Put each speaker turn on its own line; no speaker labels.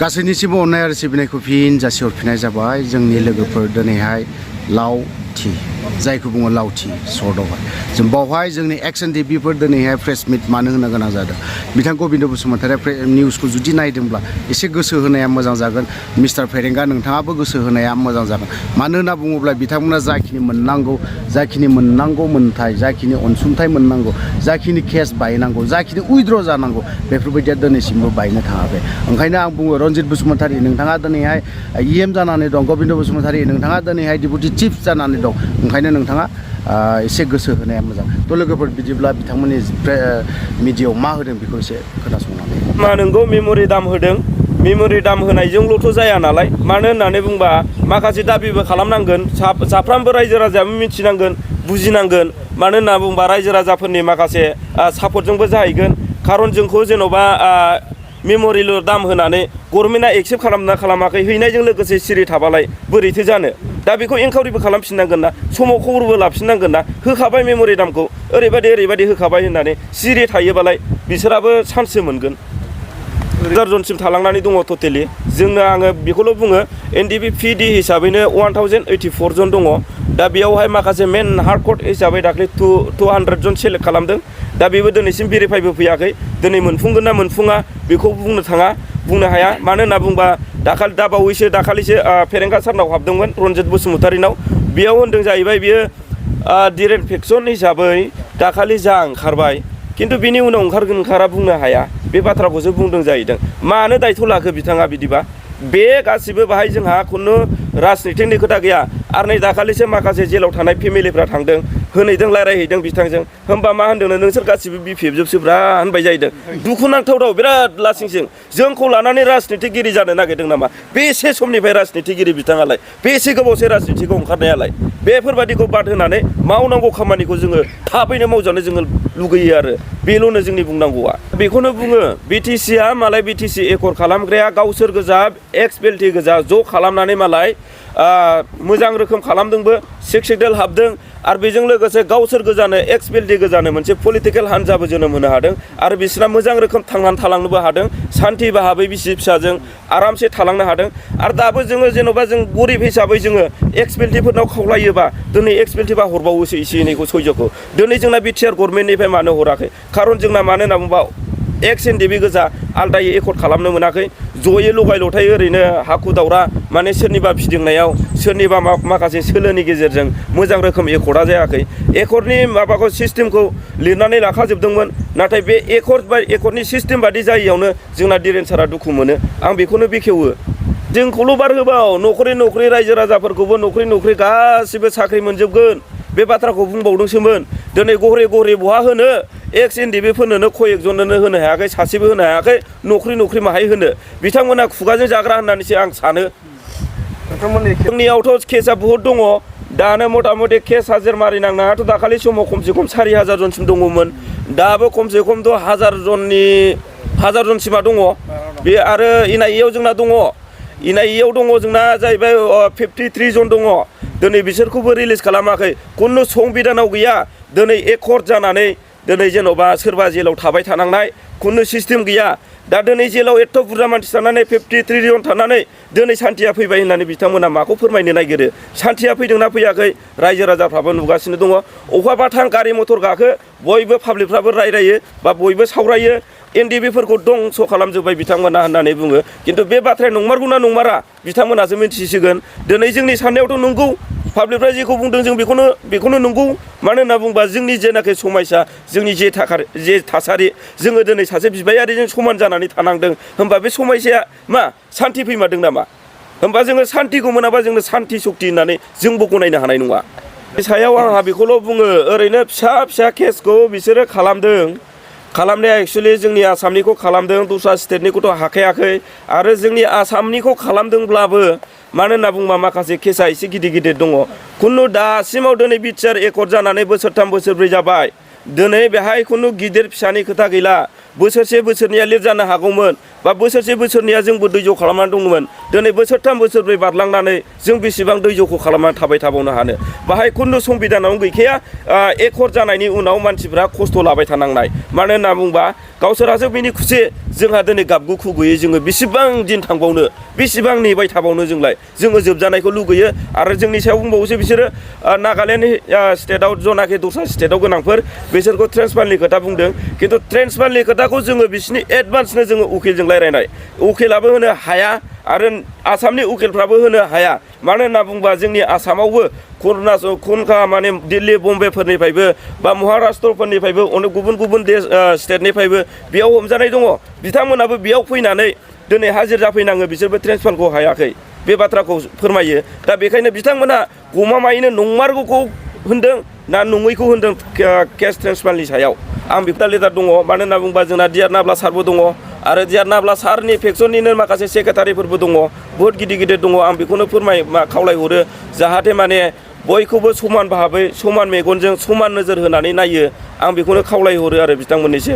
गासैनिसिमबो अननाय आरो सिबिनायखौ फिन जासिहरफिननाय जाबाय जोंनि लोगोफोर दिनैहाय लावथि जायखौ बुङो लावथि सर्टआवहाय जों बावहाय जोंनि ndfbफोर दिनैहाय प्रेस मिट मानो होनो गोनां जादों बिथां गबिन्द बसुमतारिया निउसखौ जुदि नायदोंब्ला एसे गोसो होनाया मोजां जागोन मिस्टार फेरेंगा नोंथाङाबो गोसो होनाया मोजां जागोन मानो होनना बुङोब्ला बिथांमोना जाखिनि मोननांगौ मोनथाय जाखिनि अनसुंथाइ मोननांगौ जाखिनि केस बायनांगौ जाखिनि उइद्र जानांगौ बेफोरबायदिया दिनैसिमबो बायनो थाङाखै ओंखायनो आं बुङो रनजित बसुमतारि नोंथाङा दिनैहाय EM जानानै दं गबिन्द बसुमतारि नोंथाङा दिनैहाय डिपुटि चिफ जानानै दं ओंखायनो नोंथाङा एसे गोसो होनाया मोजां थ' लोगोफोर बिदिब्ला बिथांमोननि मिडियायाव मा होदों बेखौ एसे खोनासंनानै
मा नंगौ मेम'रि दाम होदों मेम'रि दाम होनायजोंल'थ' जाया नालाय मानो होननानै बुंबा माखासे दाबिबो खालामनांगोन साफ्रोमबो रायजो राजायाबो मिथिनांगोन बुजिनांगोन मानो होनना बुंबा रायजो राजाफोरनि माखासे सापर्टजोंबो जाहैगोन खारन जोंखौ जेन'बा मेम'रिल' दाम होनानै गभर्नमेन्टआ एक्सेप्ट खालामना खालामाखै हैनायजों लोगोसे सिरि थाबालाय बोरैथो जानो दा बेखौ इनकुवारिबो खालामफिननांगोन ना समाव खबरबो लाफिननांगोन ना होखाबाय मेम'रि दामखौ ओरैबायदि होखाबाय होननानै सिरि थायोबालाय बिसोराबो चान्ससो मोनगोन जनसिम थालांनानै दङ टटेलि जोंनो आङो बेखौल' बुङो ndfb हिसाबैनो 1084 जन दङ दा बेयावहाय माखासे मेन हार्डक'ड हिसाबै दाख्लै 200 जन सेलेक्ट खालामदों दा बेबो दिनैसिम भेरिफाइबो फैयाखै दिनै मोनफुंगोन ना मोनफुङा बेखौ बुंनो हाया मानो होनना बुंबा दाखालिसो फेरेंगा सारनाव हाबदोंमोन रनजित बसुमतारिनाव बेयाव होनदों जाहैबाय बियो डिरेक्ट हिसाबै दाखालि जा ओंखारबाय किन्तु बिनि उनाव ओंखारा बुंनो हाया बे बाथ्राखौसो बुंदों जाहैदों मानो दायथ' लाखो बिथाङा बिदिबा बे गासिबो बाहाय जोंहा खुनु राजनितिकनि खोथा गैया आरो नै दाखालिसो माखासे जेलाव थानाय फेमिलिफ्रा थांदों होनैदों रायज्लायहैदों बिथांजों होमबा मा होनदोंनो नोंसोर गासिबो बिफिएफजोबसोब्रा होनबाय जाहैदों दुखुनांथाव बिराद लासिंसिं जोंखौ लानानै राजनितिगिरि जानो नागिरदों नामा बेसे समनिफ्राय राजनितिगिरि बिथाङालाय बेसे गोबावसै राजनितिखौ ओंखारनायालाय बेफोरबादिखौ बाद होनानै मावनांगौ खामानिखौ जोङो थाबैनो मावजानो जोङो लुगैयो आरो बेल'नो जोंनि बुंनांगौआ बेखौनो बुङो बिटिसिआ मालाय बिटिसि एकर्ड खालामग्राया गावसोर गोजा एक्स बेल्टि गोजा ज' खालामनानै मालाय मोजां रोखोम खालामदोंबो सेक्सेल हाबदों आरो बेजों लोगोसे गावसोर गोजानो एक्स बेल्टि गोजानो मोनसे पलिटिकेल हान्जाबो जोनोम होनो हादों आरो बिसोरना मोजां रोखोम थांनानै थालांनोबो हादों सान्थि भाबै बिसि फिसाजों आरामसे थालांनो हादों आरो दाबो जोङो जेन'बा जों गरिब हिसाबै जोङो एक्स बेल्टिफोरनाव खावलायोबा दिनै एक्स बेल्टिबा हरबावोसो एसे एनैखौ सयज'खौ दिनै जोंना बिटिआर गभर्नमेन्टनिफ्राय मानो हराखै खारन जोंना मानो होनना बुंबा एक्स ndb गोजा आलदायै एकर्ड खालामनो मोनाखै जयै लगाय लथाय ओरैनो हाखु दावरा माने सोरनिबा फिदिंनायाव सोरनिबा माखासे सोलोनि गेजेरजों मोजां रोखोम एकर्डा जायाखै एकर्डनि माबाखौ सिस्टेमखौ लिरनानै लाखाजोबदोंमोन नाथाय बे एकर्डनि सिस्टेम बादि जायैयावनो जोंना दिरेन सारा दुखु मोनो आं बेखौनो बेखेवो जोंखौल' बार होबाव न'खरै रायजो राजाफोरखौबो न'खरै गासिबो साख्रि मोनजोबगोन बे बाथ्राखौ बुंबावदोंसोमोन दिनै गहरे बहा होनो एक्स ndbफोरनोनो कयेकजननो होनो हायाखै सासेबो होनो हायाखै न'खरै माहाय होनो बिथांमोना खुगाजों जाग्रा होननानैसो आं सानो जोंनियावथ' केसा बुहुद दङ दानो मथा मथि केस हाजिर मारिनांनायाथ' दाखालि समाव खमसे खम 4000 जनसिम दङमोन दाबो खमसे खमथ' 1000 जनसिमा दङ बे आरो NIA जोंना दङ NIA दङ जोंना जाहैबाय 53 जन दङ दिनै बिसोरखौबो रिलिज खालामाखै खुनु संबिधानाव गैया दिनै एकर्ड जानानै दिनै जेन'बा सोरबा जेलाव थाबाय थानांनाय खुनु सिस्टेम गैया दा दिनै जेलाव एथ' बुरजा मानसि थानानै 53 जन थानानै दिनै सान्थिया फैबाय होननानै बिथांमोना माखौ फोरमायनो नागिरो सान्थिया फैदोंना फैयाखै रायजो राजाफ्राबो नुगासिनो दङ अबेबा थां गारि मथर गाखो बयबो पाब्लिकफ्राबो रायरायो बा बयबो सावरायो ndbफोरखौ दंस' खालामजोब्बाय बिथांमोना होननानै बुङो किन्तु बे बाथ्राया नंमारगौना नंमारा बिथांमोनासो मिन्थिसिगोन दिनै जोंनि साननायावथ' नंगौ पाब्लिकफ्रा जेखौ बुंदों जों बेखौनो नंगौ मानो होनना बुंबा जोंनि जेनाखि समयसा जोंनि जे थासारि जोङो दिनै सासे बिबायारिजों समान जानानै थानांदों होमबा बे समयसाया मा सान्थि फैमारदों नामा होमबा जोङो सान्थिखौ मोनाबा जोंनो सान्थि सक्ति होननानै जोंबो गनायनो हानाय नङा बे सायाव आंहा बेखौल' बुङो ओरैनो फिसा केसखौ बिसोरो खालामनाया एक्सुवेलि जोंनि आसामनिखौ खालामदों दस्रा स्टेटनिखौथ' हाखायाखै आरो जोंनि आसामनिखौ खालामदोंब्लाबो मानो होनना बुंबा माखासे केसा एसे गिदिर दङ खुनु दासिमाव दिनै बिटिआर एकर्ड जानानै बोसोरथाम बोसोरब्रै जाबाय दिनै बेहाय खुनु गिदिर फिसानि खोथा गैला बोसोरसे बोसोरनैया लिर जानो हागौमोन बा बोसोरसे बोसोरनैया जोंबो दैज' खालामनानै दंमोन दिनै बोसोरथाम बोसोरब्रै बारलांनानै जों बेसेबां दैज'खौ खालामनानै थाबाय थाबावनो हानो बाहाय खुनु संबिधानावनो गैखाया एक हर जानायनि उनाव मानसिफ्रा खस्थ' लाबाय थानांनाय मानो होनना बुंबा गावसोरासो बिनि खुसि जोंहा दिनै गाबगु खुगैयै जोङो बेसेबां दिन थांबावनो बेसेबां नेबाय थाबावनो जोङो जोबजानायखौ लुगैयो आरो जोंनि सायाव बुंबावोसो बिसोरो नागालेण्ड स्टेटआव जनाखि दस्रा स्टेटआव गोनांफोर बिसोरखौ ट्रेन्सफारनि खोथा बुंदों खिन्थु ट्रेन्सफारनि खोथाखौ जोङो बिसिनि एडभान्सनो जोङो उकिलजों रायज्लायनाय उकिलाबो होनो हाया आरो आसामनि उकिलफ्राबो होनो हाया मानो होनना बुंबा जोंनि आसामावबो खुनखा माने दिल्ली बम्बेफोरनिफ्रायबो बा महाराष्ट्रफोरनिफ्रायबो अनेक गुबुन गुबुन स्टेटनिफ्रायबो बेयाव हमजानाय दङ बिथांमोनाबो बेयाव फैनानै दिनै हाजिर जाफैनाङो बिसोरबो ट्रेन्सफारखौ हायाखै बे बाथ्राखौ फोरमायो दा बेखायनो बिथांमोना गमामायैनो नंमारगौखौ होनदों ना नङैखौ होनदों केस ट्रेन्सफारनि सायाव आं बेफोर लिडार दङ मानो होनना बुंबा जोंना डिआर नाब्ला सारबो दङ आरो डिआर नाब्ला सारनि फेक्सननिनो माखासे सेक्रेटारिफोरबो दङ बुहुत गिदिर गिदिर दङ आं बेखौनो खावलायहरो जाहाथे माने बयखौबो समान भाबै समान मेगनजों समान नोजोर होनानै नायो आं बेखौनो खावलायहरो आरो बिथांमोननिसिम